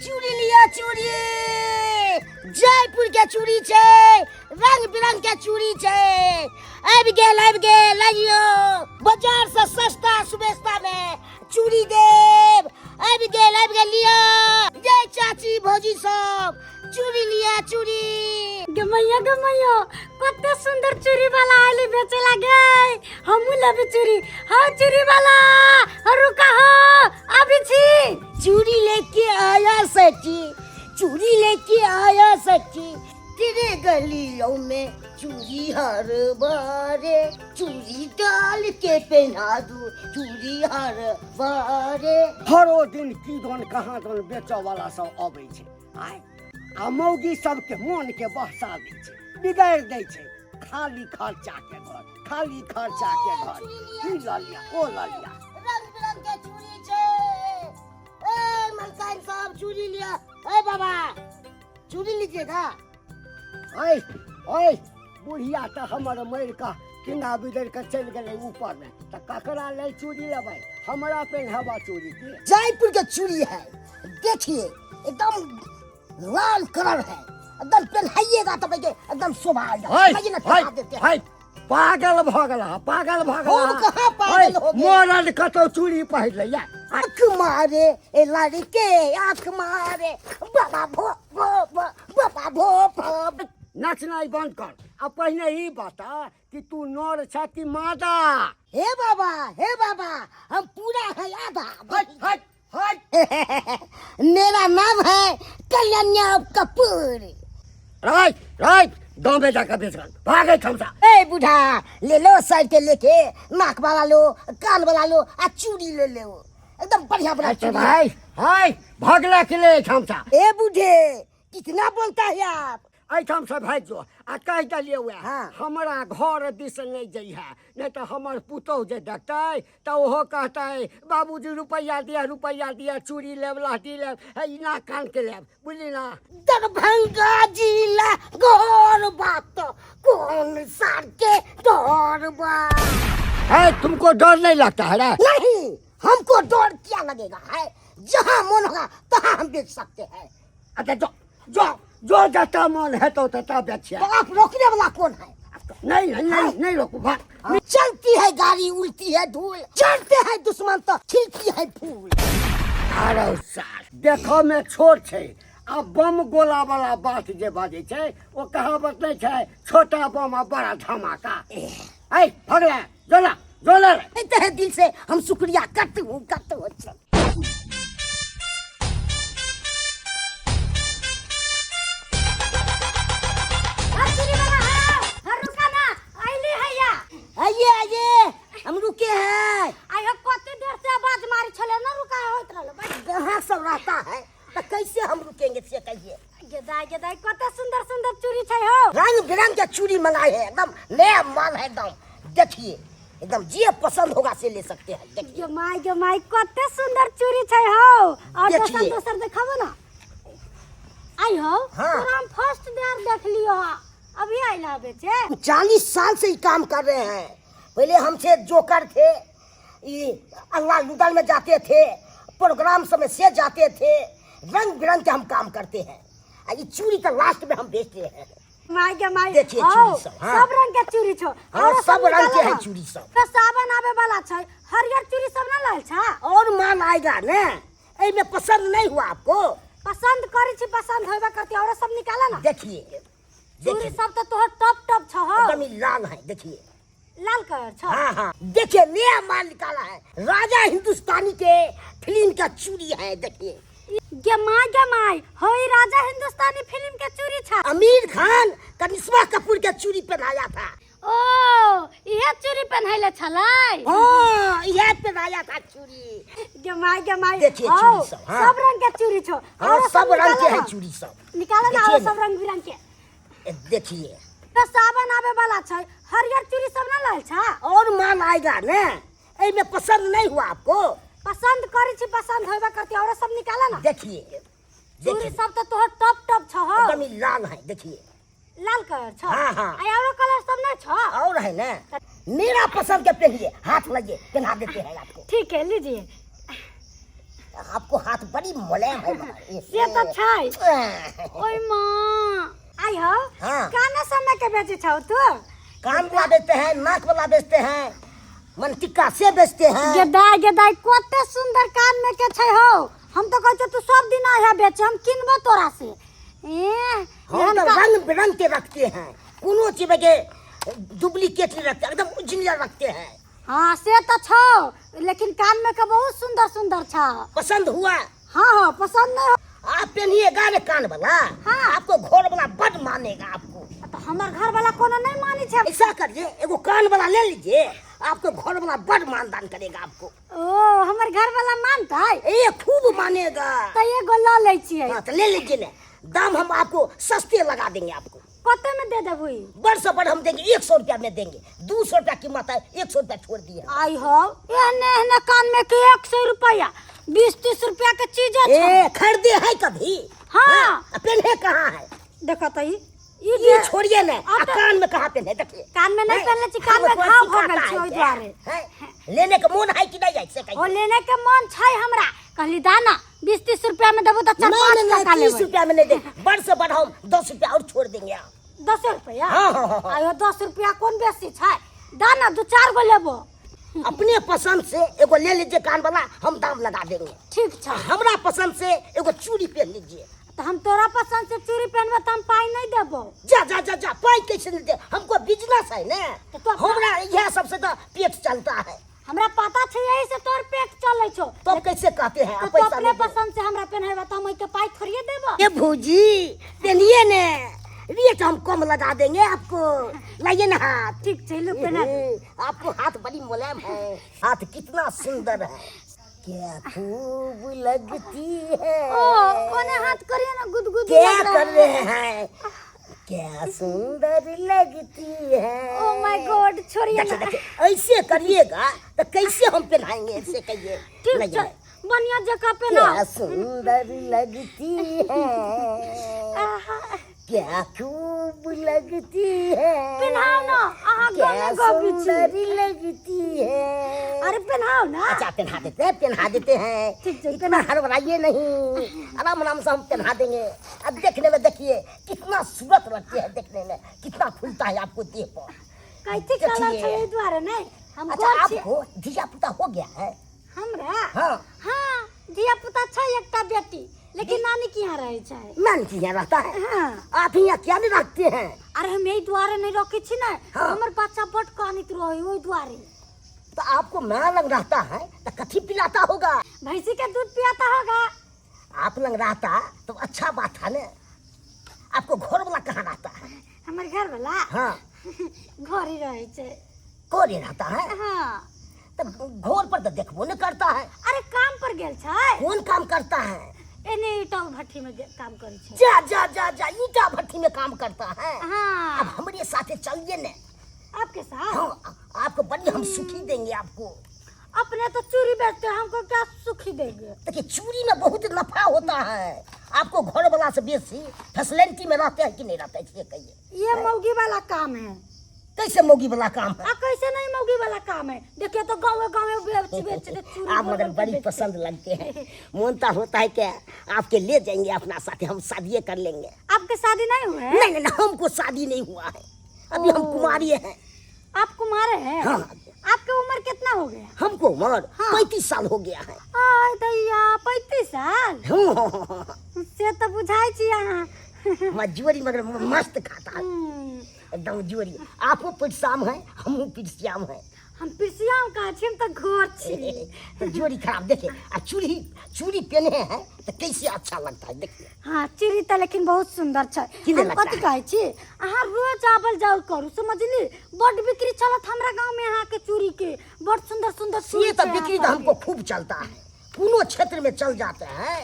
चूड़ी लिया चूड़ी, जयपुर के चूड़ी छै, रंग बिरंग के चूड़ी छै। आबि गेल, आबि गेल, आइयो बाजार से सस्ता सुबेस्ता में चूड़ी देब। आबि गेल, आबि गेल, लिया। जय चाची भौजी सब, चूड़ी लिया चूड़ी। गे मैया, गे मैया, कते सुंदर चूड़ी वाला आइली बेचे लागे। हमहू लेबे चूड़ी। हाँ चूड़ी वाला, रुका हो, अभी छी। चूड़ी लेके आया सखी, चूड़ी लेके आया सखी, तेरे गलियों में चूड़ी हर बारे, चूड़ी डाल के पहना दू चूड़ी हर बारे। हरो दिन की दोन कहाँ दोन बेचऽ वाला सब अबै छै आय आ मौगी सबके मोन के बहसा दै छै, बिगाड़ि दै छै। खाली खर्चा के घर, खाली खर्चा के घर। ई लऽ लिअ, ओ लऽ लिअ। रंग बिरंग के चूड़ी छै। ए मलकाइन साहब, चूड़ी लिया। ए बाबा, चूड़ी लीजिएगा। ओए ओए, बुढ़िया तऽ हमर मरि कऽ किना बिगड़ि कऽ चलि गेलै ऊपरमे, तऽ ककरा लेल चूड़ी लेबै? हमरा पेन्हबा चूड़ी की? जयपुर के चूड़ी है, देखिए एकदम लाल कलर है, एकदम पहनाइएगा तो भैया एकदम शोभा आएगा। हाय, भैया ना हाय, पहना देते हैं। हाय, पागल भऽ गेल हँ, पागल भऽ गेल हम हँ। कहाँ पागल हो गए? मरद कतौ चूड़ी पहिर लैया? आँख मारे ए लड़के, आँख मारे, बाबा भो भो भो, बाबा भो भो। नचनाइ बंद कर आ पहिने ई बता कि तू नर छ कि मादा? हे बाबा, हे बाबा, हम पूरा है आधा। हट हट हट। मेरा नाम है कल्याण कपूर। राइट राइट, गाँव में जाकर बेच कर भागे थमसा। ए बूढ़ा, ले लो साइड के लेके, नाक वाला लो, कान वाला लो आ चूड़ी ले लो, एकदम बढ़िया बढ़िया अच्छा चूड़ी है। भाई हाय, भगला के ले थमसा। ए बूढ़े, कितना बोलता है आप? एहिठाम से भागि जो आ कहि देलियै वएह। हाँ। हमरा घर दिस नहि जइहे, नहि तऽ हमर पुतोहु जे देखतै तऽ ओहो कहतै बाबूजी रुपैआ दिअ, रुपैआ दिअ, चूड़ी लेब, लहठी लेब, हे ई नाक कान के लेब, बुझली ना? दरभंगा जिला गोर बात, कौन सार के डर बा? है तुमको डर नहीं लगता है रे? नहीं, हमको डर क्या लगेगा है, जहाँ मन होगा तहाँ हम बेच सकते हैं। अच्छा जो जो जो जतऽ मन हेतौ ततऽ बेचिया। तो आप रोकने वाला कौन है? नहीं नहीं नहीं नहीं रोकू, भाग। चलती है गाड़ी उड़ती है धूल, चलते हैं दुश्मन तो खिलती है फूल। अरे सार, देखऽ में छोट छै आ बम गोला वाला बात जे बाजै छै, ओ कहावत नहि छै, छोटा बम आ बड़ा धमाका। ऐ भगला, जोला जोला रे। तहे दिल से हम शुक्रिया करते हूँ, करते हूँ। चल। आइए आइए, हम रुके हैं। आइयो कते देर से आवाज मारी छले ना, रुका होइत रहलो। कहाँ सब रहता है तो कैसे हम रुकेंगे से कहिए। गेदाय गेदाय, कते सुंदर सुंदर चूड़ी छै हो। रंग बिरंग के चूड़ी मंगाए हैं, एकदम नया माल है, एकदम देखिए, एकदम जे पसंद होगा से ले सकते हैं। देखिए। गे माय, गे माय, कते सुंदर चूड़ी छै हो। और देखिए। दोसर दोसर देखाबो ना। आई हो। हाँ। तोरा हम फर्स्ट देर देख लियो, अभी आइल हबे छे। 40 साल से ही काम कर रहे हैं। पहले हमसे जोकर थे, ये अल्लाह लुदल में जाते थे, प्रोग्राम समय से जाते थे, रंग बिरंग के हम काम करते हैं। आ ये चूड़ी का लास्ट में हम बेचते हैं। माय के माय। देखिए हौ, चूड़ी सब, हाँ। सब रंग के चूड़ी छो। हाँ, और सब रंग के निकालो है ना। चूड़ी सब। तो सावन आवे वाला छै, हरियर चूड़ी सब ना लाल छा? और माल आएगा ना, एहि में पसंद नहीं हुआ आपको? पसंद करी छी, पसंद होबे करती, और सब निकाला ना। देखिए, चूड़ी देखिए। सब तो तोहर टॉप टॉप छ हो। एकदम ही लाल है, देखिए। लाल कलर छ। हाँ हाँ, देखिए नया माल निकाला है, राजा हिंदुस्तानी के फिल्म का चूड़ी है, देखिए। गे my, गे माय, होई राजा हिंदुस्तानी फिल्म के चूड़ी छा। आमिर खान करिश्मा कपूर के चूड़ी पहनाया था। ओ इहे चूड़ी पहनाइले छलै? हाँ, इहे पहनाया था चूड़ी। गे माय, गे माय। देखिए हौ, चूड़ी सब, हाँ। सब रंग के चूड़ी छो। हाँ, और सब रंग के निकालो है ना। चूड़ी सब। निकालो ना, देखिए और ना। सब रंग बिरंग के। ए, देखिए। तो सावन आवे वाला छै, हरियर चूड़ी सब ना लाल छा? और माल आएगा ना, एहि में पसंद नहीं हुआ आपको? पसंद करी छी, पसंद होबे करती, और सब निकाला ना। देखिए, चूड़ी देखिए। सब तो तोहर टॉप टॉप छ हो। एकदम ही लाल है, देखिए। लाल कलर छ। हाँ, हाँ। आ और कलर सब नहीं छ? और है ना, मेरा पसंद के पहनिए, हाथ लगिए, पहना देते हैं आपको। ठीक है, लीजिए। आपको हाथ बड़ी मुलायम है मगर। से तऽ छै। ओय माँ, आई हो। हाँ। काना समय के बेचे छौ तू? कान वाला बेचते हैं, नाक वाला बेचते हैं, मनटिक्का से बेचते हैं। गेदाय गेदाय, कते सुंदर कान में के छै हो। हम तो कहै छियौ तू सब दिन आया बेचे, हम किनबो तोरा से। ए हम एहन तो का- रंग बिरंग के रखते हैं, कोनो चीज के डुप्लीकेट नहीं रखते, एकदम ओरिजिनल रखते हैं। हाँ से तो छौ, लेकिन कान में के बहुत सुंदर सुंदर छौ। पसंद हुआ? हाँ हाँ, पसंद नहीं हो। आप पहनिएगा ने कान वाला, हाँ। आपको घर वाला बड़ मानेगा आपको। तो हमर घर वाला कोनो नहीं मानी छे। ऐसा करिए, एगो कान वाला ले लीजिए, आपको घर वाला बड़ मानदान करेगा आपको। ओ हमर घर वाला मानता है? ए खूब मानेगा। तो एगो ल लै छियै। हाँ तो ले लीजिए ने, दाम हम आपको सस्ते लगा देंगे आपको। कते में दे देबू? बड़ से बड़ हम देंगे 100 रुपया में देंगे, 200 रुपया कीमत है, 100 रुपया छोड़ दिए। आई हो, एहने एहने कान में के 100 रुपया, 20-30 रुपया के चीज है। ए खरीदे है कभी? हाँ। हाँ, पहने कहाँ है? देखो तो ये छोड़िए ना, अब आ कान में कहाँ पहने? देखिए कान में नहीं हैं? पहनले छी, कान में हमको घाव भऽ सिखाता गेल छै है ओहि क्या? दुआरे। हैं? लेने के मोन है कि नहीं है से कहिए। ओ लेने के मन छै हमरा, कहली दाना 20-30 रुपया में देबो तऽ चार नहीं, पाँच नहीं, नहीं, टका 30 लेबै। रुपया में नहीं दे, बड़ से बढ़ हम 10 रुपया और छोड़ देंगे आप। 10 रुपया? हाँ, हाँ, हाँ, हाँ। आयो 10 रुपया कोन बेसी छै, दाना 2-4 गो लेबो। अपने पसंद से एगो ले लीजिए कान वाला, हम दाम लगा देंगे। ठीक छै। हमरा पसंद से एगो चूड़ी पहन लीजिए। तो हम तोरा पसंद से चूड़ी पहनबो तो हम पाई नहीं देबो। जा जा जा जा, पाई कैसे नहीं दे, हमको बिजनेस है ने, तो तो अपना- हमरा यह सबसे तो पेट चलता है। हमरा पता छै यही से तोर पेट चलै छौ। तो अब कैसे कहते हैं तो आप तू पैसा अपने नहीं दे? पसंद से हमरा पहनेबा तो हम ओइके पाई थोड़िए देबो। ये भौजी पहनिए ने, रेट हम कम लगा देंगे आपको, लाइए ना हाथ। ठीक छै, लो पहना दे। आपको हाथ बड़ी मुलायम है, हाथ कितना सुंदर है, क्या खूब लगती है। ओ ओने हाथ करिए ना, गुदगुदी क्या लग रहा कर है। रहे हैं, क्या सुंदर लगती है। ओ my God, छोड़िए देखिए, ना। देखिए, ऐसे करिएगा तो कैसे हम पहनाएंगे, ऐसे कहिए। ठीक नहीं, छै, नहीं। बढ़िया जगह पहनाओ। क्या सुंदर लगती है, आहा, क्या खूब लगती है। पहनाओ ना, अहाँ क्या गाने गाबै छी। सुंदर लगती है। अरे पहनाओ ना। अच्छा पहना देते हैं, पहना देते हैं। ठीक है, इतना हड़बड़ाइए नहीं, आराम आराम से हम पहना देंगे। अब देखने में देखिए कितना सूरत लगती है, देखने में कितना खुलता है आपको देह पर। कैथी कलर देखिए। छै एहि दुआरे नहीं हम अच्छा गोर छी। आपको धिया पुता हो गया है? हमरा? हाँ। हाँ धिया पुता छै, एकटा बेटी, लेकिन नानी के यहाँ रहै छै। नानी के यहाँ रहता है? हाँ। आप यहाँ क्या नहीं रखते हैं? अरे हम यही दुआरे नहीं रखे छी ना, हाँ। हमर बच्चा बड कानित रहे ओहि दुआरे। तो आपको माँ लग रहता है तो कथी पिलाता होगा? भैंसी के दूध पियाता होगा। आप लग रहता तो अच्छा बात है ना। आपको घर वाला कहाँ रहता है? हमर घर वाला? हाँ। घर ही रहे छै। घरे रहता है? हाँ। तो घर पर तो देखबो नहीं करता है। अरे काम पर गेल छै। कौन काम करता है? एने ईटा भट्ठी में काम करै छै। जा जा जा जा, ईटा भट्ठी में काम करता है। हाँ। अब हमारे साथे चलिए ने। आपके साथ? हाँ, आपको बढ़िया हम सुखी देंगे आपको। अपने तो चूड़ी बेचते हैं, हमको क्या सुखी देंगे? देखिए चूड़ी में बहुत नफा होता है। आपको घर वाला से बेसी फैसिलिटी में रहते हैं कि नहीं रहते हैं, इसलिए कहिए। ये मौगी वाला काम है। कैसे मौगी वाला काम है? आ कैसे नहीं मौगी वाला काम है, देखिए तो गाँव गाँव बेच बेच के चूड़ी आप मगर बोल बोल के बड़ी बेचते। पसंद लगते हैं। मन तो होता है कि आपके ले जाएंगे अपना साथ, हम शादी कर लेंगे। आपके शादी नहीं हुए? नहीं, नहीं, नहीं, हमको शादी नहीं हुआ है, अभी हम ओ। कुमारी हैं। आप कुमारे हैं? हाँ। आपके उम्र कितना हो गया? हमको उम्र हाँ। 35 साल हो गया है। आय दैया, 35 साल? हाँ। से तो बुझाई छी अहाँ। मजूरी मगर मस्त खाता है। एकदम जोरी। आपो पिटसाम है, हमहूँ पिटसियाम है। हम पिटसियाम कहाँ छी, हम तो घोर छी। तो जोड़ी खराब देखे, आ चूड़ी पहने हैं तो कैसे अच्छा लगता है देखिए। हाँ चूड़ी तो लेकिन बहुत सुंदर छै। की हम लगता कथी है? कहै छी, अहाँ रोज आवल जाओल करू, समझली? बड बिक्री चलत हमरा गांव में अहाँ के चूड़ी के, बड सुंदर सुंदर चूड़ी ये तो छै अहाँ बिक्री तो सबके। हमको खूब चलता है, कोनो क्षेत्र में चल जाते हैं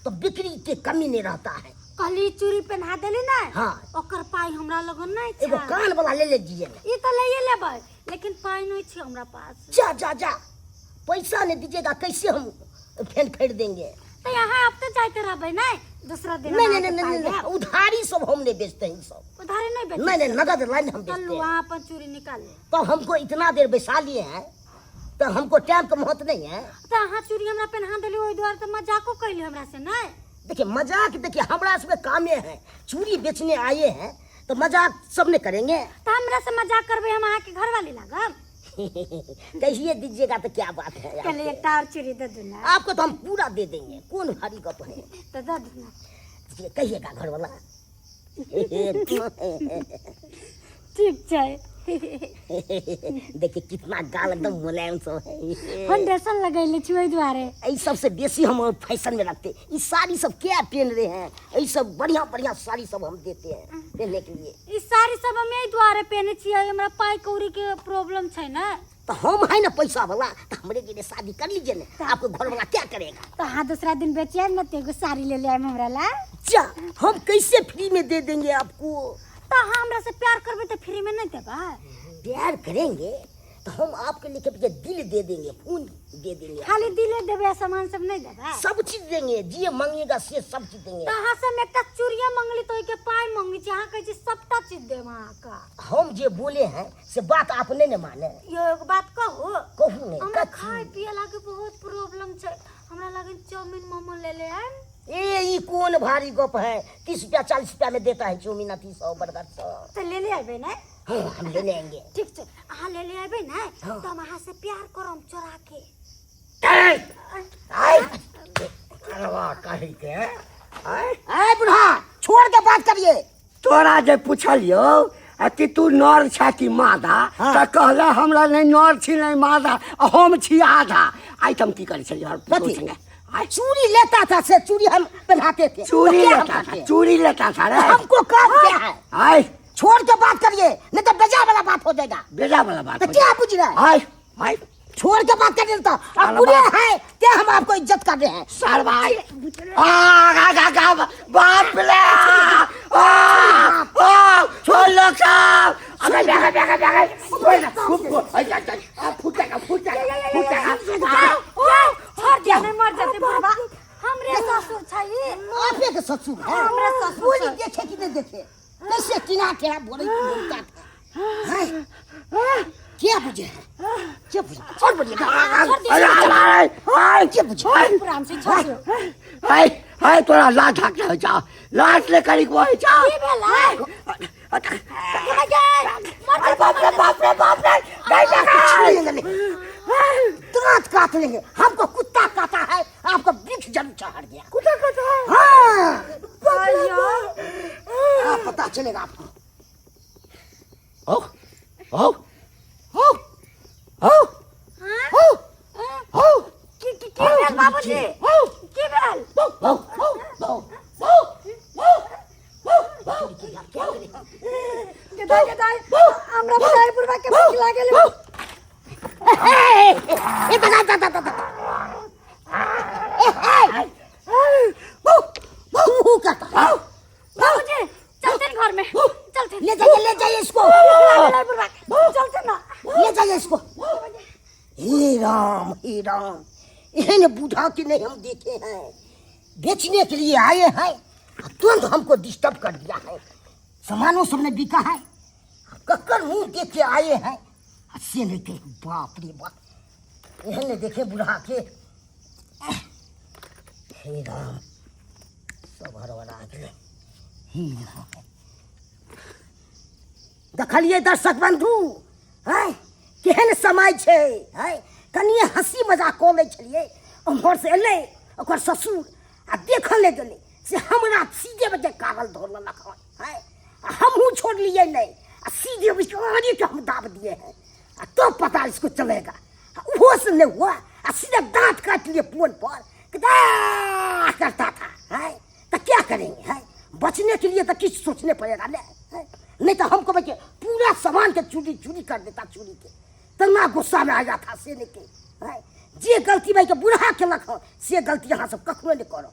तो बिक्री के कमी नहीं रहता है। कहली चूड़ी पहना देली ना? हाँ। ओकर पाई हमरा लगन नहीं छै। एगो कान वाला ले लीजिए ना। ई तो लइए लेबै, लेकिन पाई नहीं छै हमरा पास। जा जा जा, पैसा नहीं दीजिएगा कैसे हम फेन खरीदेंगे? तो यहाँ आप तो जाते रहबै नहीं, दूसरा दिन नहीं, हम नहीं, अहाँके नहीं, पाई नहीं, नहीं, देब। उधारी सब हम नहीं बेचते हैं सब। उधारी नहीं बेचते? नहीं, नहीं, नगद लाइन हम बेचते चलू, हैं। अहाँ अपन चूड़ी निकालू। तो हमको इतना देर बैठा लिए हैं तो हमको टाइम के महत्व नहीं है। तऽ अहाँ चूड़ी हमरा पहना देली, ओहि दुआरे तऽ मजाको कैली हमरा से नहि? देखिए मजाक, देखिए हमरा सबके कामे है, चूड़ी बेचने आए हैं तो मजाक सब ने करेंगे। तऽ हमरा से मजाक करबै, हम अहाँके घरवाली लागब? कहिए दीजिएगा तो क्या बात है चलिए आपके। एकटा और चूड़ी दे दू ना। आपको तो हम पूरा दे देंगे, कौन भारी गप है। तऽ दे दू ना। ये कहिएगा घर वाला। ठीक छै। देखिए कितना गाल एकदम मुलायम सब है। फाउंडेशन लगैले छी ओहि दुआरे। ये सबसे बेसी हम फैशन में रखते। ये साड़ी सब क्या पहन रहे हैं, ये सब बढ़िया बढ़िया साड़ी सब हम देते हैं पहनने के लिए। ई साड़ी सब हम एहि दुआरे पहने छियै, हमरा पाइ कौड़ी के प्रॉब्लम छै ने। तो हम है ना पैसा वाला, तो हमरे के लिए शादी कर लीजिए ना, आपको घर वाला क्या करेगा। तो अहाँ दूसरा दिन बेची आयब ने तऽ एगो साड़ी ले ले आयब हमरा ला। जा, हम कैसे फ्री में दे देंगे आपको। तऽ अहाँ हमरा से प्यार करबै तऽ फ्री में नहीं देबै? प्यार करेंगे तो हम आपके लिए के दिल दे देंगे, खून दे देंगे। खाली दिले देबै आ सामान सब नहीं देबै? सब चीज देंगे, जे मांगिएगा से सब चीज देंगे। तऽ अहाँ से हम एकटा चूड़िया मंगली तऽ ओहिके पाइ मंगै छी, अहाँ कहै छी सबटा चीज देब अहाँके। हम जे बोले हैं से बात आप नहीं ने माने। यो एगो बात कहू? कहू ने। हमरा कथी? खाय पिए लागे बहुत प्रॉब्लम छै, हमरा लागे चाउमीन मोमो ले ले आयब। ए ई कोन भारी गप है, 30 रुपया 40 रुपया में देता है चाउमीन, अथी सब बर्गर सब। तऽ ले ले अयबै ने? हाँ, हम लेने आएंगे। ठीक छै, अहाँ ले ले अयबै ने। हाँ। तऽ हम अहाँ से प्यार करम चोरा के। आय करवा कही के आय। आय बुढ़ा, छोड़ के बात करिए। तोरा जे पुछलियौ आ कि तू नर छा कि मादा। हाँ। तऽ कहला हमरा नहि नर छी नहि मादा, आ हम छी आधा। आइ तऽ हम की करै छलियै हर कथी? संगे? आइ चूड़ी लेता था से चूड़ी हम पहनाते थे। चूड़ी तो क्या हम लेता था? करते हैं? चूड़ी लेता था रे। तो हमको काम क्या है? आय छोड़ के बात करिए, नहीं तो बेजा वाला बात हो जाएगा। बेजा वाला बात तो हो क्या बुझ रहा है? आय आय छोड़ के बात करिए तो अब साला बुढ़े बाप। हैं क्या हम आपको इज्जत कर रहे हैं। सार भाई आ गा गा गा बाप रे आ आ ओ लोग साहब अबे बेगा बेगा बेगा खूब आई आई आई फूट जाएगा फूट जाएगा फूट जाएगा। छोड़ दिया नहीं मर जेतै बुढ़बा, हमरे ससुर छै ई। आपे के ससुर है? हमरे ससुर बोली छै। देखे कि नहीं देखे, कैसे किना केरा बोले बोलता था हैं? क्या बुझे है, क्या बुझे? छोड़ बोलिएगा। अरे अरे अरे क्या बुझे? पुरान से छोड़ दियौ। हाय हाय तोरा लाठ हाक होइ छौ, लाठ ले करी होइ छौ। की भेलै? अरे बाप रे बाप रे बाप रे नहीं कुछ नहीं लेंगे, दांत काट लेंगे। हमको कुत्ता काटा है, आपको वृक्ष जरूर चढ़ गया। कुत्ता काटा है? हाँ। अय्यो। हाँ, पता चलेगा आपको। ओ ओ ओ ओ ओ ओ की की की भेल बाबूजी? ओ की भेल? ओ ओ ओ ओ ओ गेदाइ गेदाइ, हमरा बुझाइ बुढ़बा के भूख लागल। ए, दा, दा, दा, दा, दा। ए, ए, हू, हू करता है। बाबूजी चलते न घर में चलते। ले जाइए, ले जाइए इसको। लागल है बुढ़बा के, चलते ना। ले जाइए इसको। हे राम हे राम, एहन बूढ़ा के नहीं हम देखे हैं। बेचने के लिए आए हैं, तुरंत हमको डिस्टर्ब कर दिया है। सामानों सबने बिका है, कक्कर मुंह देख के आए हैं से नहीं के। बाप रे बाप, एहन नहीं देखे बूढ़ा के। हे राम, सब हड़बड़ा गेलै। हे राम, देखलियै दर्शक बंधु, हैं केहन समय छै। हैं कनिए हंसी मजाक कऽ लै छलियै, उम्हरसँ एलै ओकर ससुर आ देखल नहि गेलै से हमरा सीधे बजे कागल धऽ लेलक हन। हैं आ हमहूँ छोड़लियै नहि आ सीधे के हम दाब दिए हैं, आ तो पता इसको चलेगा। आ ओहो से नहीं हुआ आ सीधे दांत काट लिए पोन पर करता था। हैं तो क्या करेंगे? हैं बचने के लिए तो कुछ सोचने पड़ेगा ने। हैं? नहीं तो हमको बच्चे पूरा सामान के चूरी चूरी कर देता, चूरी के तना गुस्सा में आ जाता से नहीं के। हैं जे गलती भाई के बुढ़ा केलक हन से गलती अहाँ सब कखनो नहीं करब।